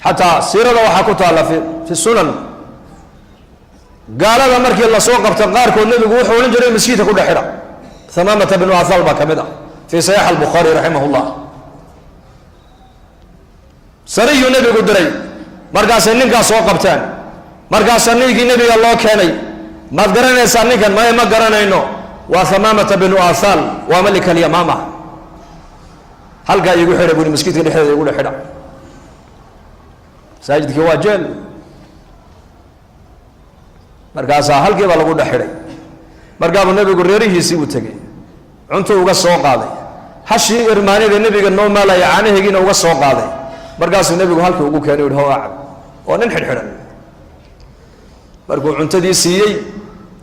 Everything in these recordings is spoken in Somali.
Xataa siirada waxaa ku taalla fi sunan, gaalada markii lasoo qabto qaarkood nebigu wuxuu odhan jiray maskiidka ku dhex xidha. Hamaamata binu athal baa ka mid ah, fii saxiix albukhaari raximah llah. Sariyuu nebigu diray, markaasay ninkaas soo qabteen. Markaasaa ninkii nebiga loo keenay. "Maad garanaysaa ninkan?" "Maya, ma garanayno." "Waa Hamaamata binu athal, waa malik alyamaama. Halkaa iigu xidha," bui, "maskiidka dhexdeeda igu dhex xidha." Masaajidkii waa jeel. Markaasaa halkii baa lagu dhex xidhay. Markaabuu nebigu reerihiisii uu tegey, cuntuu uga soo qaaday, hashii irmaanida nebiga noo maalaya caanaheegiina uga soo qaaday. Markaasuu nebigu halkii ugu keenay, uhi, "Ho, acab." Oo nin xidhxidhan markuu cuntadii siiyey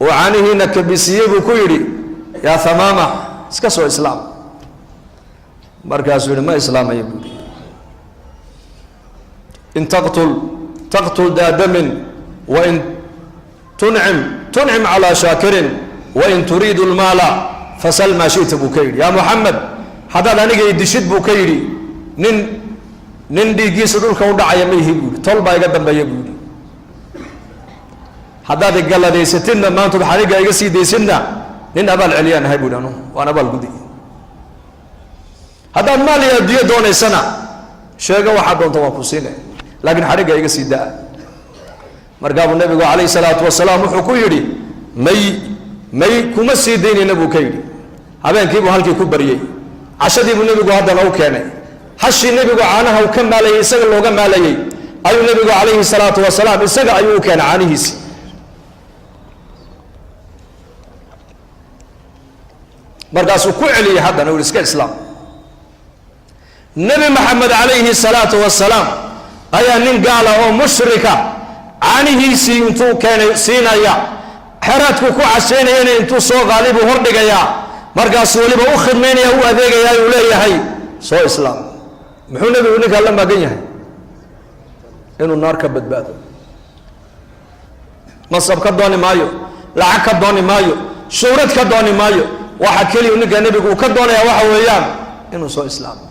oo caanihiina kabisiiyey buu ku yidhi, "Yaa Hamaama, iska soo islaam." Markaasuu yihi, "Ma islaamaya," buu yihi. "In taqtul taqtul daa damin, wain tuncim tuncim calaa shaakirin, wain turiidu lmaala fasal maa shita," buu ka yidhi. "Yaa Muxamed, haddaad aniga i dishid," buu ka yidhi, Nin dhiiggiisa dhulka u dhacaya ma ihi," buu yihi. "Tol baa iga dambeeya," buu yidhi. "Haddaad igaladaysatidna, maantood xariga iga sii daysidna, nin abaal celiyaan ahay," bu yidhi. "Anugu waan abaal gudi. Haddaad maal iyo adduunyo doonaysana, sheego, waxaad doonta waan ku siine, laakiin xadhigga iga sii daa." Markaabuu nabigu calayhi salaatu wasalaam wuxuu ku yidhi, "May, may, kuma sii daynayna," buu ka yidhi. Habeenkiibuu halkii ku baryey. Cashadiibuu nebigu haddana u keenay. Hashii nebigu caanaha uu ka maalayay, isaga looga maalayey, ayuu nebigu calayhi salaatu wasalaam isaga ayuu u keenay caanihiisi. Markaasuu ku celiyey haddana, u iska islaam. Nebi Maxamed calayhi salaatu wasalaam ayaa nin gaala oo mushrika caanihiisii intuu keenay siinaya, xeraadku ku cashaynayana intuu soo qaaday buu hordhigayaa. Markaasuu weliba u khidmaynaya, u adeegayaa, uu leeyahay, "Soo islaam." Muxuu nebigu ninkaa la maagan yahay? Inuu naar ka badbaado. Masab ka dooni maayo, lacag ka dooni maayo, shuhrad ka dooni maayo. Waxa keliya ninka nebigu uu ka doonaya waxa weeyaan inuu soo islaamo.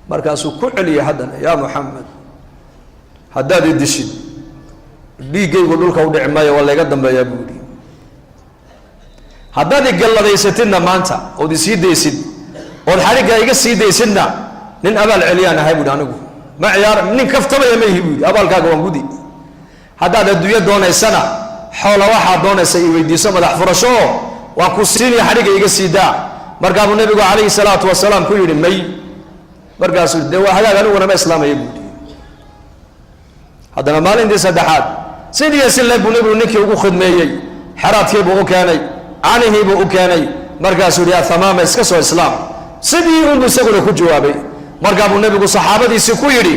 Markaasuu ku celiyay haddana, "Yaa Muxamed, haddaad i dishid, dhiiggaygu dhulka u dhici maayo, waa layga dambeeyaa," buu yihi. "Haddaad igalladaysatidna maanta ood isii daysid, ood xadhigga iga sii daysidna, nin abaal celiyaan ahay," buuhi. "Anigu ma ciyaar, nin kaftamaya ma ihi," buu yidhi. "Abaalkaaga waan gudi. Haddaad adduunyo doonaysana, xoola waxaad doonaysa i weydiiso, madax furasho oo waan ku siinaya, xadhigga iga sii daa." Markaabuu nebigu calayhi salaatu wasalaam ku yidhi, "May." Markaasuu, "Dee waa hagaag, aniguna ma islaamaya," buu yidhi. Haddana maalintii saddexaad sidiiyo si leeg buu nebigu ninkii ugu khidmeeyey. Xeraadkiibuu u keenay, canihiibuu u keenay. Markaasuu yihi, "Yaa Hamaama, iska soo islaam." Sidii unbuu isaguna ku jawaabay. Markaa buu nebigu saxaabadiisii ku yidhi,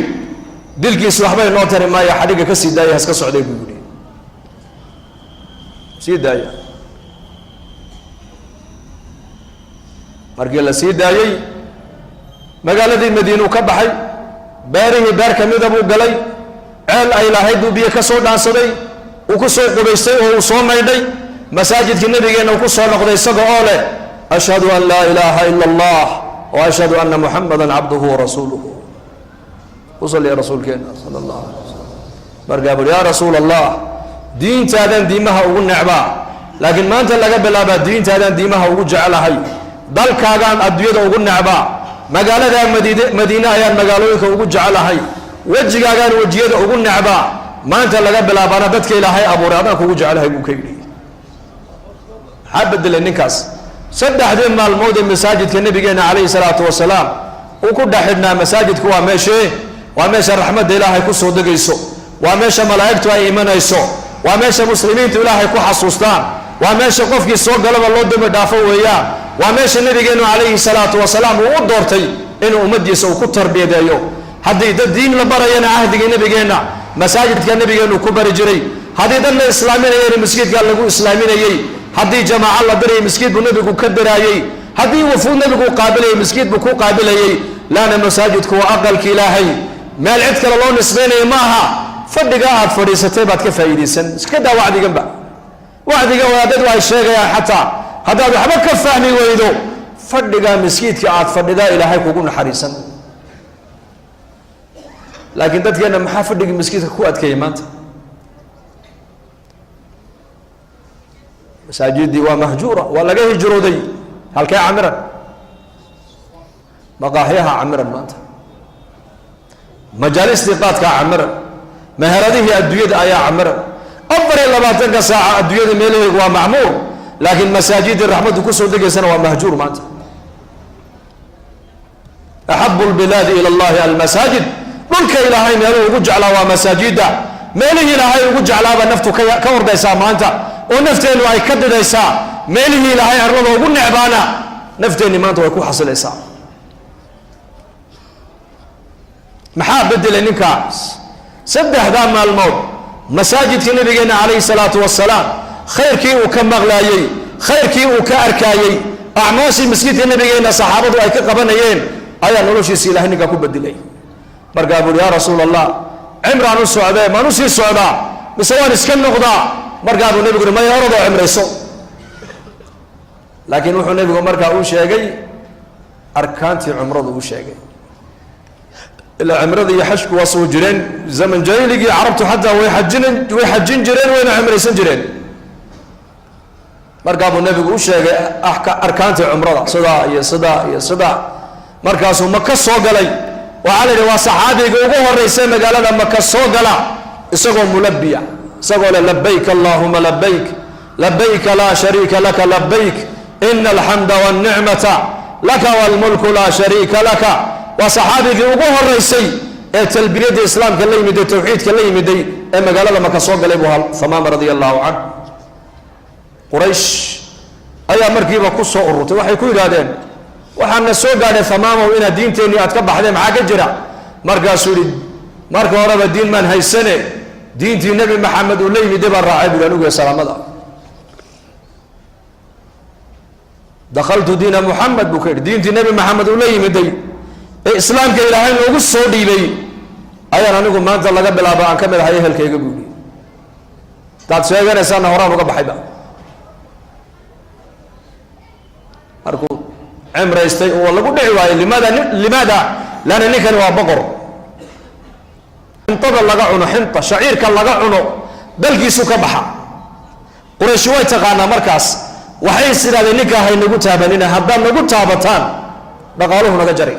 "Dilkiisu waxba inoo tari maayo, xadhigga ka sii daaya, haska socday," buu yidhi. "Sii daaya." Markii la sii daayey, magaaladii Madiinuu ka baxay. Beerihii beer ka mida buu galay. Ceel ay lahayd buu biyo ka soo dhaansaday, uu ku soo qubaystay oo uu soo maydhay. Masaajidkii nabigeenna uu ku soo noqday isaga oo leh, "Ashhadu an laa ilaaha ila allah wa ashhadu anna muxamada cabduhu warasuuluhu." Ku salliya rasuulkeena sala allahu alay wasalam. Markaa buuri, "Yaa rasuul Allah, diintaadan diimaha ugu necbaa, laakiin maanta laga bilaabaa diintaadan diimaha ugu jeclahay. Dalkaagaan adduunyada ugu necbaa, magaaladaa Madiine ayaan magaalooyinka ugu jeclahay. Wejigaagaan wejiyada ugu necbaa, maanta laga bilaabaana dadka Ilaahay abuuray adaan kugu jeclahay," buu ka yidhi. Maxaa bedelay ninkaas? Saddexdii maalmood ee masaajidka nabigeena calayhi salaatu wasalaam uu ku dhex xidhnaa. Masaajidku waa meeshee? Waa meesha raxmadda Ilaahay ku soo degayso, waa meesha malaa'igtu ay imanayso, waa meesha muslimiintu Ilaahay ku xasuustaan, waa meesha qofkii soo galaba loo dembi dhaafo weeyaan. Waa meesha nabigeenu calayhi salaatu wasalaam uu u doortay inuu ummaddiisa uu ku tarbiyadeeyo. Haddii dad diin la barayana, cahdigii nabigeenna masaajidka nabigeenu ku bari jiray. Haddii dad la islaaminayana, masjidkaa lagu islaaminayey. Haddii jamaaco la dirayay, maskiid buu nebigu ka diraayey. Haddii wufuud nebigu qaabilayay, maskiid buu ku qaabilayey. Laana masaajidku waa aqalki Ilaahay, meel cid kale loo nisbaynayo ma aha. Fadhigaa aad fadhiisatay baad ka faa'iidaysan. Iska daa wacdiganba, wacdigan wadaadadu ay sheegayaan, xataa haddaad waxba ka fahmi weydo, fadhigaa maskiidka aad fadhidaa Ilaahay kugu naxariisan. Laakiin dadkeenna maxaa fadhigii maskiidka ku adkeeyay maanta? Masaajidii waa mahjuura, waa laga hijrooday. Halkee camiran? Maqaaxyaha camiran maanta, majaalistii qaadkaa camiran, meheradihii adduunyada ayaa camiran. 24-ka saaca adduunyada meelaheegu waa macmuur, laakiin masaajidii raxmaddu kusoo degaysana waa mahjuur maanta. Axabu lbilaadi ila allahi almasaajid. Dhulka ilaahay meeluhu ugu jeclaa waa masaajida. Meelihii ilaahay ugu jeclaaba naftu ka ordaysaa maanta, oo nafteennu ay ka didaysaa. Meelihii ilaahay arlada ugu necbaana nafteenni maanta way ku xasilaysaa. Maxaa bedelay ninkaas? Saddexdaa maalmood masaajidka nabigeena calayhi salaatu wasalaam khayrkii uu ka maqlaayey, khayrkii uu ka arkaayey, acmaashii masjidka nabigeena saxaabadu ay ka qabanayeen ayaa noloshiisa ilahay ninkaa ku bedelay. Markaa buuri, yaa rasuul allah, cimraan u socdee, maan usii socdaa mise waan iska noqdaa? Markaa buu nebigu uri, maya, orodoo cimrayso. Laakiin wuxuu nebigu markaa uu sheegay arkaantii cumradu uu sheegay. Ilaa cimrada iyo xajku waa soo jireen zaman jaahiligii carabtu, xataa way xajin jireen, wayna cimraysan jireen. Markaa buu nebigu u sheegay arkaantii cumrada, sidaa iyo sidaa iyo sidaa. Markaasuu Maka soo galay. Waxaa la yidhi waa saxaabiga ugu horeysa magaalada Maka soo gala isagoo mulabiya, isagoo le labayk allahuma labayk, labayka laa shariika laka labayk, ina alxamda walnicmata laka walmulku laa shariika laka. Waa saxaabigii ugu horeysay ee talbiyadda islaamka la yimiday, tawxiidka la yimiday, ee magaalada Maka soo galay buu ahaa Thamaama radia allahu canh. Quraysh ayaa markiiba ku soo ururtay. Waxay ku yidhaahdeen, waxaana soo gaadhay Thamaamaw inaad diinteennii aad ka baxdeen, maxaa ka jira? Markaasuu yihi, marka horeba diin maan haysane, diintii Nebi Maxamed uu la yimiday baan raacay buuri anigu. Salaamada dakhaltu diina Muxamed buu ka yidhi. Diintii Nebi Maxamed uu la yimiday ee islaamka ilaahay noogu soo dhiibay ayaan anigu maanta laga bilaabo aan ka mid ahay ehelkayga buu yidhi. Hadaad sheeganaysaana horaan uga baxayba. Markuu cimraystay oo lagu dhici waayey, limaada? Limaada? Leanna ninkani waa boqor. Xintada laga cuno, xinta shaciirka laga cuno, dalkiisu ka baxa. Qurayshi way taqaanaa. Markaas waxay is idhahdeen, ninkaa haynagu taabanina, haddaad nagu taabataan dhaqaaluhu naga jari.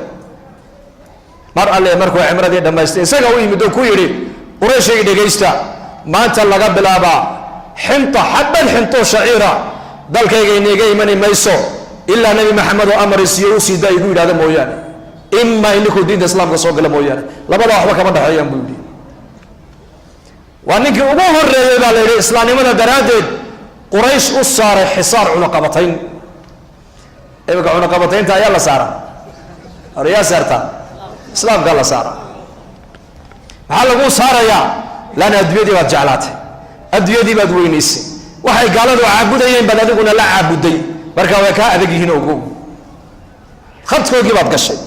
Mar alle markuu cimradii dhammaystay isaga u yimid oo ku yidhi, qurayshay dhegaysta, maanta laga bilaabaa xinta, xabad xintoo shaciira dalkayga inaga imani mayso ilaa Nebi Maxamed oo amar isiiyo usii daa igu yidhahda mooyaane, imaa ininkuu diinta islaamka soo gala mooyaane, labada waxba kama dhexeeyaan buu yidhi. Waa ninkii ugu horeeyey baa la yidhi islaamnimada daraaddeed Quraysh u saaray xisaar, cunaqabatayn. Iminka cunaqabataynta ayaa la saaraa, yaa saartaa? Islaamkaa la saaraa. Maxaa laguu saarayaa? Laanna adduunyadii baad jeclaatay, adduunyadii baad weynaysay, waxay gaaladu caabudayeen baad adiguna la caabuday. Marka way kaa adag yihiin, ogow, khadkoogii baad gashay.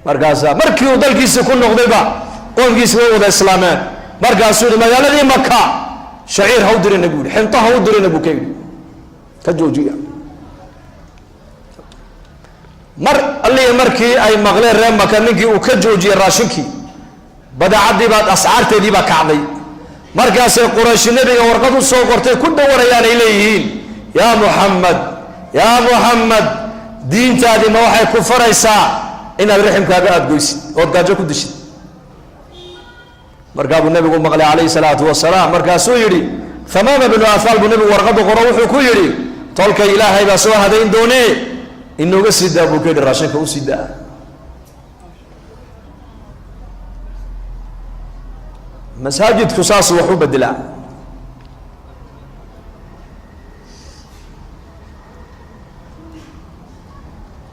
Markaasaa markii uu dalkiisii ku noqdayba qoomkiisi way wada islaameen. Markaasuu yihi, magaaladii Maka shaciir ha u dirina buu yihi, xinto ha u dirina buu ka yidhi, ka joojiya. Mar allihi markii ay maqleen reer Maka ninkii uu ka joojiyey raashinkii, badeecadii baad ascaarteedii baa kacday. Markaasay Qurayshi nebiga warqad u soo qortay ku dhawarayaan, ay leeyihiin, yaa Muxamed, yaa Muxamed, diintaadii ma waxay ku faraysaa inaad raximkaaga aada goysid ood gaajo ku dishid? Markaa buu nebigu maqlay calayhi salaatu wasalaam. Markaasuu yidhi, Thamaama binu Ahaal buu nebigu warqadu qoro, wuxuu ku yidhi, tolkay ilaahay baa soo hadayn doonee, inooga sii daa buu ka yidhi, raashinka usii daa. Masaajidku saasuu wax u bedelaa.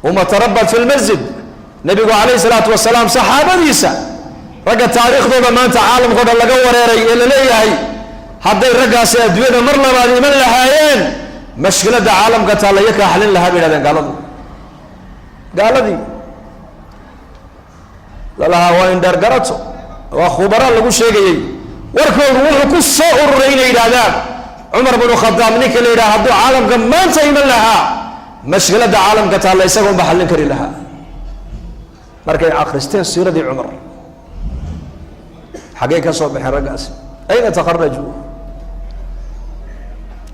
Uma tarabat fi lmasjid. Nebigu calayhi salaatu wasalaam saxaabadiisa, ragga taariikhdooda maanta caalamka o dhan laga wareeray ee la leeyahay hadday raggaasi adduunyada mar labaad iman lahaayeen mashkiladda caalamka taalla iyo kaa xalin lahaa bay yidhahdeen gaaladu. Gaaladii lalahaa waa indheergarato, waa khubara lagu sheegayey, warkoodu wuxuu ku soo ururay inay yidhaahdaan Cumar binu Khadaab ninka la yidhaha hadduu caalamka maanta iman lahaa mashkiladda caalamka taalla isaga unba xallin kari lahaa. Markay akristeen siiradii Cumar, xaggay ka soo baxeen raggaasi? Ayna takharajuu?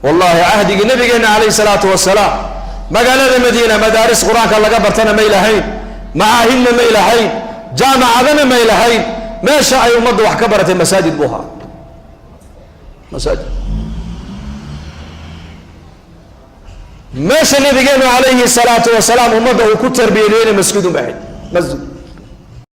Wallahi, cahdigii nabigeena calayhi salaatu wasalaam magaalada Madiina madaaris Qur-aanka laga bartana may lahayn, macaahidna may lahayn, jaamacadana may lahayn. Meesha ay ummadda wax ka baratay masaajid buu ahaa, masaajid. Meesha nabigeenu calayhi salaatu wasalaam ummadda uu ku tarbiyadeyna masjidun bay ahayd, masjid.